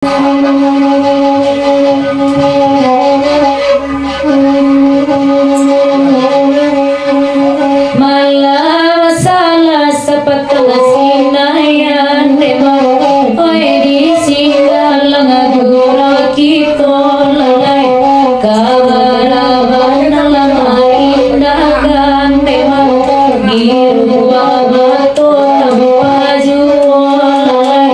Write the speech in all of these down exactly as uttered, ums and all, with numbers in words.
Malah salah sapatang sinayan, dek mah, oi, di singgalang guru kito lalai. Kabaraban lah maindakan, dek mah, di ruang bato tanpa juo lalai.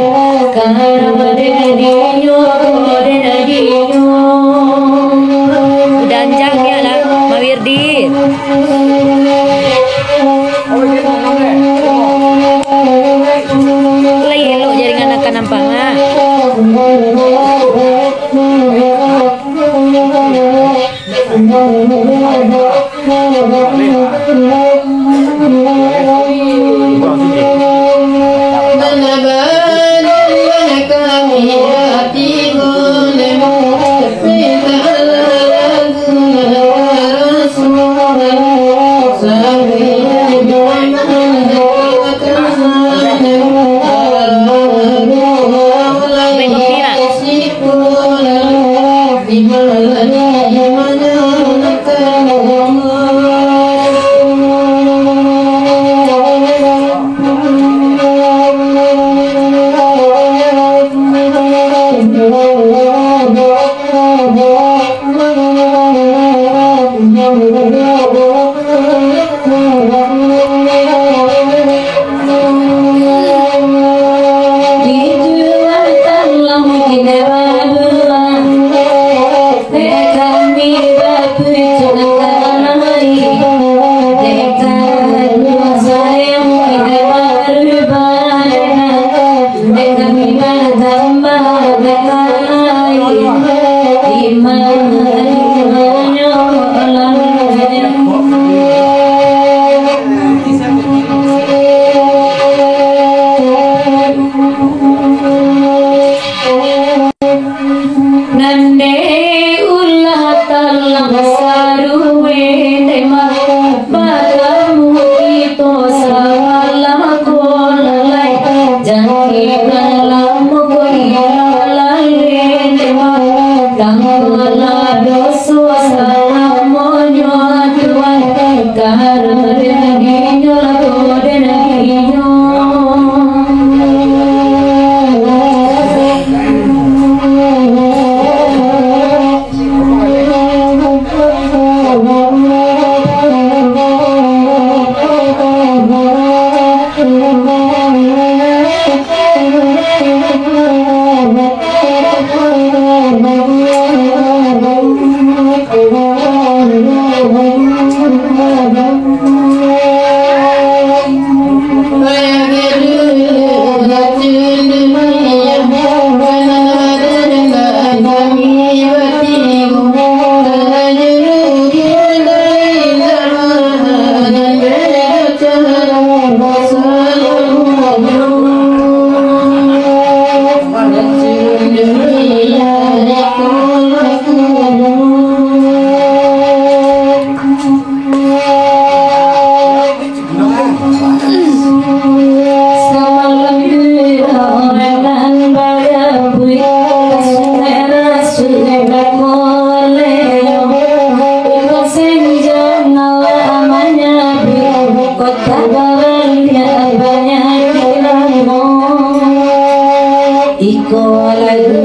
Karaba dek dinyo, ko dek dinyo. Udah anjang dia lah, Mawirdi. Lai elok jaringan akan nampak, ah. Nan dek ulah talang saruwe, dek mah batamu kito salah ko lalai. Jan kito lamo ko ilang lalai, dek mah tangguanglah doso salamonyo, Tuhan. Karano dek dinyo lah ko dek dinyo. Iko lagu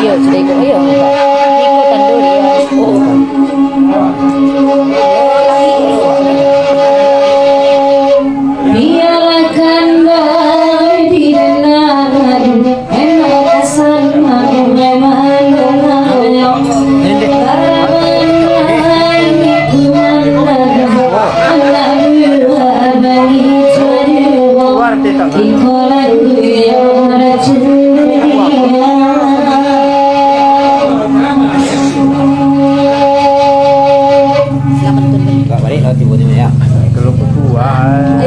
Iyo, sudah iko, iyo. Iko tando dia. Oh. Biarlah kandai didengar, enak rasan memang dengar. Anak buah bagi cari. Iko lagu yo racun dunia. Kalau kutuan,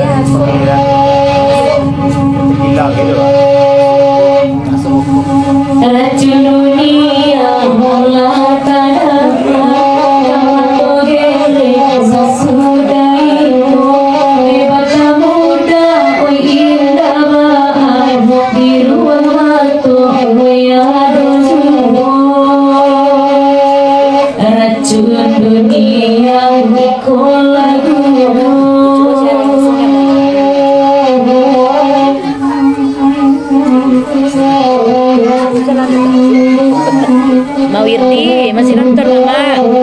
gila gitu. Racun dunia mula tadanga, mato gelek sasudah iko, hebat muda, oi indah baa, di ruang mato, oi ado juo. Racun dunia iko lagu. Ma Wirdi, masih nonton, Mama.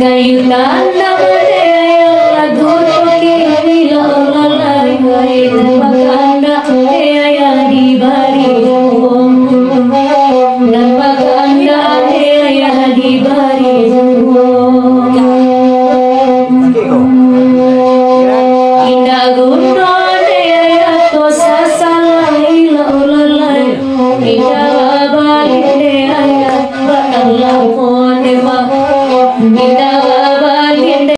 Kayu tanda badai, lagu tu kini lah orang lain.